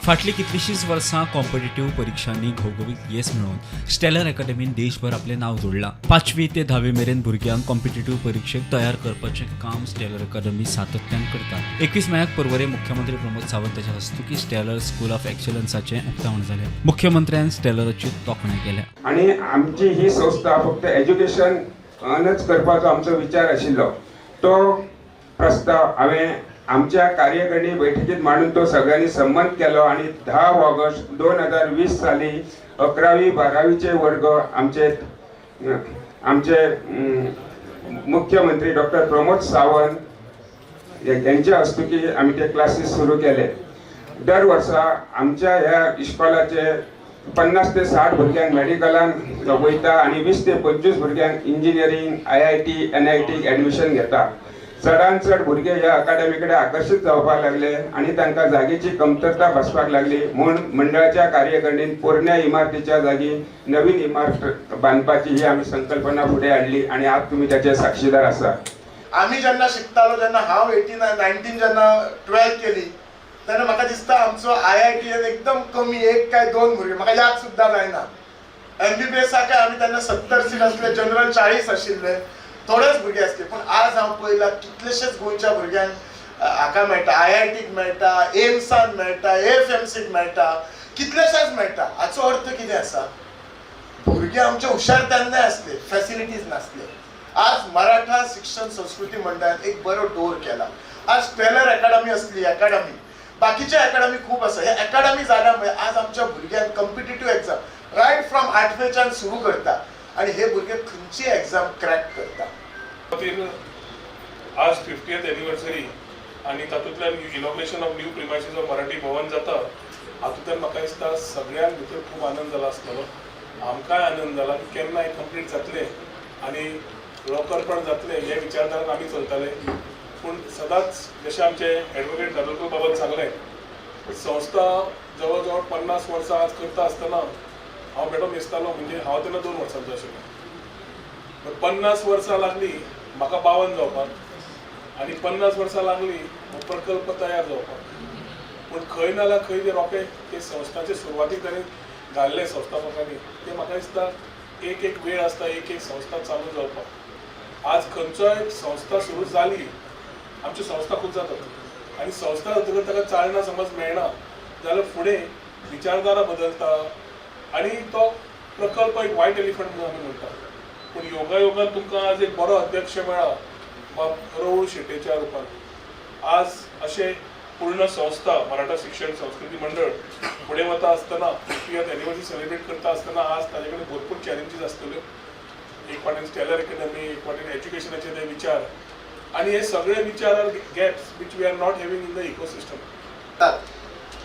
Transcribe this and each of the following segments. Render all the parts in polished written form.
फाटलीं कितलींशींच वर्सां कॉम्पिटेटीव परिक्षांनी घवघवीत येस मेळोवन स्टेलर अकॅडमीन देशभर आपलें नांव जोडलां. पांचवी ते धावी मेरेन भुरग्यांक कॉम्पिटेटीव परिक्षेक तयार करपाचें काम स्टेलर अकॅडमी सातत्यान करता. 21 मेयाक पर्वरे मुख्यमंत्री प्रमोद सावंत हांच्या हस्तुकी स्टेलर स्कूल ऑफ एक्सलन्साचें उक्तावण जालें. मुख्यमंत्र्यान स्टेलराची तोखणाय केल्या. आणि आमची ही संस्था फक्त एज्युकेशनच करपाचो आमचो विचार आशिल्लो. तो प्रस्ताव हांवें आमच्या कार्यकारिणी बैठकीत मांडून तो सगळ्यांनी संमत केलो आणि 10 ऑगस्ट 2020 साली अकरावी बारावीचे वर्ग आमचे आमचे मुख्यमंत्री डॉक्टर प्रमोद सावंत यांच्या हस्तुकी आमी ते क्लासीस सुरू केले. दर वर्सा आमच्या ह्या इस्कॉलाचे 50 ते 60 भुरग्यांक मेडिकलान वयता आनी 20 ते 25 भुरग्यांक इंजिनियरींग, आयआयटी, एनआयटी एडमिशन घेता. चडान चड भुरगे ह्या अकादमी कडेन आकर्शीत जावपाक लागले आनी तांकां जागेची कमतरता भासपाक लागली, म्हूण मंडळाच्या कार्यकारिणीन पोरण्या इमारतीच्या जागी नवीन इमारत बांदपाची ही आमी संकल्पना फुडें हाडली आनी आज तुमी त्याचे साक्षीदार आसा. आमी जेन्ना शिकतालो, जेन्ना हांव 18 19 जेन्ना 12th केली, तेन्ना म्हाका दिसता आमचो आयआयटीएन एकदम कमी, एक काय दोन भुरगे, म्हाका याद सुद्दां जायना. एमबीबीएसाकय आमी तेन्ना 70 सीट आसले, जनरल 40 आशिल्ले, थोडेच भुरगे आसले. पूण आज हांव पळयला, कितलेशेच गोंयच्या भुरग्यांक हाका मेळटा, आयआयटीक मेळटा, एम्सान मेळटा, एएफएमसीक मेळटा, कितलेशेच मेळटा. हाचो अर्थ कितें आसा? भुरगे आमचे हुशार तेन्नाय आसले, फॅसिलिटीज नासले. आज मराठा शिक्षण संस्कृती मंडळान एक बरो डोर केला. आज स्टेलर अकॅडमी असली अकॅडमी, बाकीचे अकॅडमी खूप आसा. हे अकॅडमी जाल्यामुळे आज आमच्या भुरग्यांक कॉम्पिटेटिव्ह एक्झाम रायट फ्रॉम आठवेच्यान सुरू करता आणि हे भुरगे खंयची एक्झाम क्रॅक करता. खातीर आज 50th anniversary आनी तातूंतल्यान inauguration of new premises of Marathi Bhavan जाता. हातूंतल्यान म्हाका दिसता सगळ्यांक भितर खूब आनंद जाला आसतलो. आमकांय आनंद जाला की केन्ना हें कंप्लीट जातलें आनी लोकार्पण जातलें हे विचारधारान आमी चलताले. पूण सदांच जशें आमचे एडवोकेट दादोलकर बाबान सांगलें, संस्था जवळ जवळ 50 वर्सां आज करता आसतना हांव बेठो मेजतालो, म्हणजे हांव तेन्ना 2 वर्सांचो आशिल्लो. 50 वर्सां लागली म्हाका 52 जावपाक आनी 50 वर्सां लागली हो प्रकल्प तयार जावपाक. पूण खंय ना जाल्यार खंय जे रोपे ते संस्थाचे सुरवातीक तांणी घाल्ले संस्थापकांनी, ते म्हाका दिसता एक एक वेळ आसता एक एक संस्था चालू जावपाक. आज खंयचोय संस्था सुरू जाली, आमच्यो संस्था खूब जातात आनी संस्था जातकच ताका चालना समज मेळना जाल्यार फुडें विचारधारा बदलता आनी तो प्रकल्प एक वायट एलिफंट म्हणून आमी म्हणटा. पूण योगायोगान तुमकां आज एक बरो अध्यक्ष मेळ्ळा बाब रवळू शेट्येच्या रुपान. आज अशें पूर्ण संस्था मराठा शिक्षण संस्कृती मंडळ फुडें वता आसतना, 50th anniversary celebrate करता आसतना, आज ताजे कडेन भरपूर चॅलेंजीस आसतल्यो. एक वाटेन स्टेलर अकॅडमी, एक वाटेन एज्युकेशनाचे ते विचार आनी हे सगळे विचार are gaps which we are not having in the ecosystem.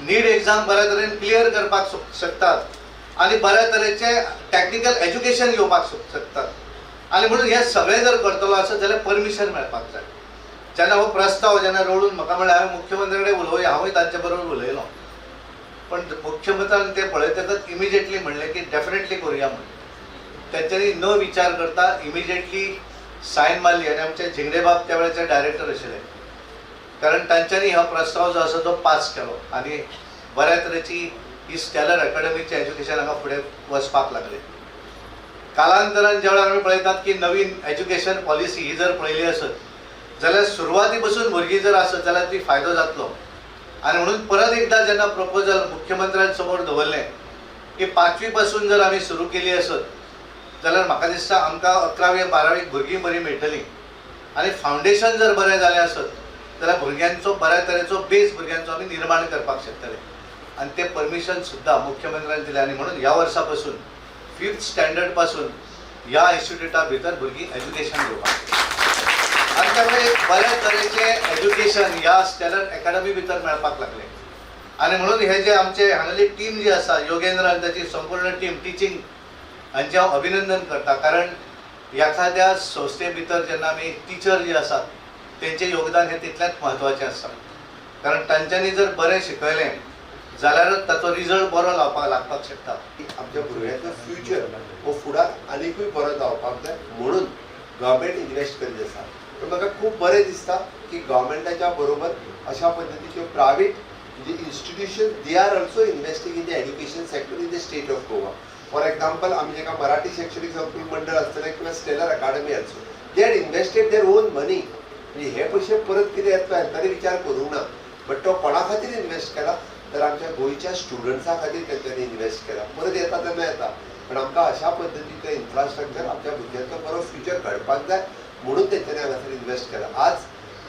नीट एक्झाम बऱ्या तरेन क्लियर करपाक शकतात आनी बऱ्या तरेचे टॅक्निकल एज्युकेशन घेवपाक शकतात. आनी म्हणून हे सगळें जर करतलो आसत जाल्यार परमिशन मेळपाक जाय. जेन्ना हो प्रस्ताव जेन्ना रवळून म्हाका म्हणलें, हांवें मुख्यमंत्री कडेन उलोवया, हांवूय तांचे बरोबर उलयलो. पण मुख्यमंत्र्यान ते पळयतकच इमिजिएटली म्हणलें की डेफिनेटली करुया म्हणून. तेंच्यांनी न विचार करता इमिजिएटली सायन मारली आनी आमचे झिंगडेबाब त्या वेळाचे डायरेक्टर आशिल्ले, कारण तांच्यांनी हो प्रस्ताव जो आसा तो पास केलो आनी बऱ्या तरेची ही स्टॅलर अकॅडमीचें एज्युकेशन हांगा फुडें वचपाक लागलें. कालांतरान ज्या वेळार आमी पळयतात की नवीन एज्युकेशन पॉलिसी ही जर पळयली आसत जाल्यार सुरवाती पसून भुरगीं जर आसत जाल्यार ती फायदो जातलो. आनी म्हणून परत एकदां जेन्ना प्रपोजल मुख्यमंत्र्यान समोर दवरलें की पांचवी पासून जर आमी सुरू केली आसत जाल्यार म्हाका दिसता आमकां अकरावी बारावीक भुरगीं बरीं मेळटलीं आनी फावंडेशन जर बरें जालें आसत जाल्यार भुरग्यांचो बऱ्या तरेचो बेज भुरग्यांचो आमी निर्माण करपाक शकतले. आनी तें परमिशन सुद्दां मुख्यमंत्र्यान दिलें आनी म्हणून ह्या वर्सा पासून फिफ्थ स्टँडर्ड पासून ह्या इन्स्टिट्यूटा भितर भुरगीं एज्युकेशन घेवपाक आनी त्यामुळे एक बऱ्या तरेचें एज्युकेशन ह्या स्टॅलर एकाडमी भितर मेळपाक लागलें. आनी म्हणून हे जे आमचे हांगाली टीम जी आसा, योगेंद्र आनी ताची संपूर्ण टीम टिचींग, हांचें हांव अभिनंदन करता. कारण एखाद्या संस्थे भितर जेन्ना आमी टिचर जे आसात तेंचें योगदान हें तितलेंच म्हत्वाचें आसता, कारण तांच्यांनी जर बरें शिकयलें जाल्यारच ताचो रिजल्ट बरो लावपाक लागपाक शकता. आमच्या भुरग्यांचो फ्युचर हो फुडार आनिकूय बरो जावपाक जाय म्हणून गव्हर्मेंट इन्वेस्ट करीत आसा. पूण म्हाका खूब बरें दिसता की गव्हर्मेंटाच्या बरोबर अशा पद्दतीच्यो प्रायवेट म्हणजे institution, they are also investing in the education sector in the state of Goa. For example, आमी जेका मराठी शैक्षणिक संकुल मंडळ आसतलें किंवा stellar academy also, they had invested their own money. म्हणजे हे पयशे परत कितें येतलो हेंच्यांनी विचार करूंक ना, बट तो कोणा खातीर इन्वेस्ट केला तर आमच्या गोंयच्या स्टुडंट्सां खातीर तेंच्यांनी इन्वेस्ट केला. परत येता तेन्ना येता, पण आमकां अशा पद्दतीचें इन्फ्रास्ट्रक्चर आमच्या भुरग्यांचो बरो फ्युचर घडपाक जाय म्हणून तेंच्यांनी हांगासर इन्वेस्ट केला. आज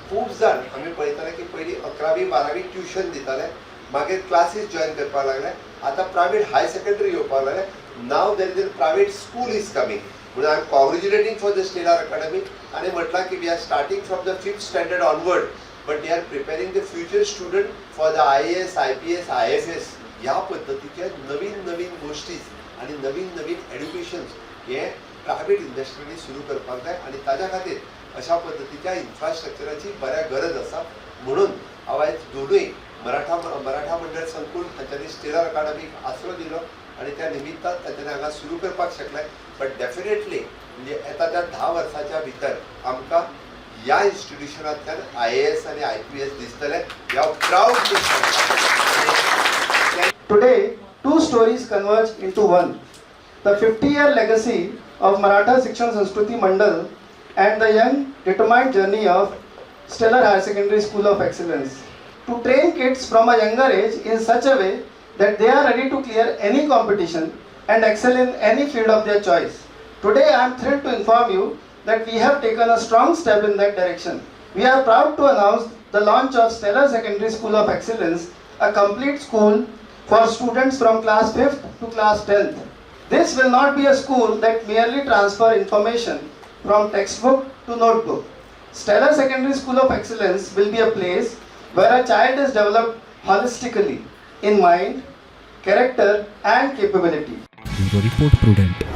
खूब जाण आमी पळयताले की पयलीं अकरावी बारावी ट्युशन दिताले, मागीर क्लासीस जॉयन करपाक लागले, आतां प्रायवेट हायर सेकंडरी येवपाक लागले. Now there is a private school is coming. म्हणून I am congratulating for the Stellar Academy आनी म्हटलां की we are starting from the fifth standard onward, but they are preparing the future student for the IAS, IPS, IFS. ह्या पद्दतीचे नवीन नवीन गोश्टी आनी नवीन नवीन एड्युकेशन्स हे प्रायवेट इंडस्ट्रीनी सुरू करपाक जाय आनी ताज्या खातीर अशा पद्दतीच्या इन्फ्रास्ट्रक्चराची बऱ्या गरज आसा. म्हणून हांव आयज दोनूय मराठा मंडळ संकुल तांच्यांनी स्टेलर अकाडमीक आसरो दिलो आनी त्या निमित्तान तांच्यांनी हांगा सुरू करपाक शकले. बट डेफिनेटली म्हणजे येता त्या 10 वर्साच्या भितर आमकां ह्या इन्स्टिट्युशनांतल्यान आयएएस आनी आयपीएस दिसतले ह्या proud. Today, two stories converge into one. The 50-year legacy of Maratha Shikshan Sanskruti Mandal and the young, determined journey of Stellar Higher Secondary School of Excellence. To train kids from a younger age in such a way that they are ready to clear any competition and excel in any field of their choice. Today, I am thrilled to inform you that we have taken a strong step in that direction. We are proud to announce the launch of Stellar Secondary School of Excellence, a complete school for students from class 5th to class 10th. This will not be a school that merely transfer information from textbook to notebook. Stellar Secondary School of Excellence will be a place where a child is developed holistically in mind, character and capability. Bureau report, Prudent.